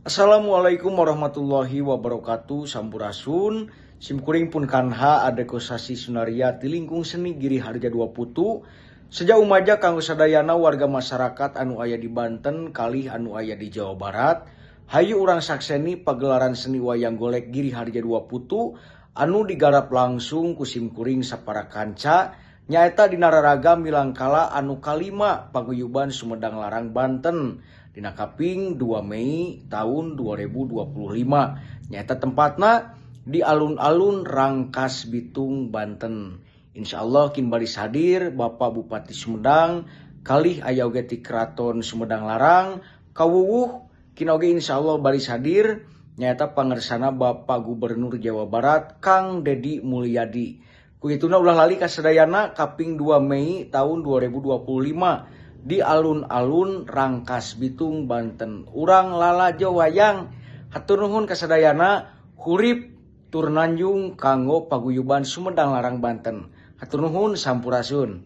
Assalamualaikum warahmatullahi wabarakatuh. Sampurasun. Simkuring pun kanha ada Kosasi Sunaria ti lingkung seni Giri Harja 2 Putu. Sejauh maja kanggo sadayana warga masyarakat anu aya di Banten kalih anu aya di Jawa Barat. Hayu urang sakseni pagelaran seni wayang golek Giri Harja 2 Putu anu digarap langsung ku simkuring sapara kanca nyaeta dina raraga milangkala anu kalima Paguyuban Sumedang Larang Banten dina kaping 2 Mei tahun 2025, nyaeta tempatna di alun-alun Rangkas Bitung, Banten. Insya Allah kin baris hadir Bapak Bupati Sumedang kalih aya oge ti Keraton Sumedang Larang kawuwuh kin oge insya Allah baris hadir nyaeta pangersana Bapak Gubernur Jawa Barat Kang Dedi Mulyadi. Ku kituna ulah lali kasadayana kaping 2 Mei tahun 2025 di alun-alun Rangkas Bitung, Banten. Urang lalajo wayang. Hatur nuhun kasadayana, hurip tur nanjung kanggo Paguyuban Sumedang Larang Banten. Hatur nuhun, sampurasun.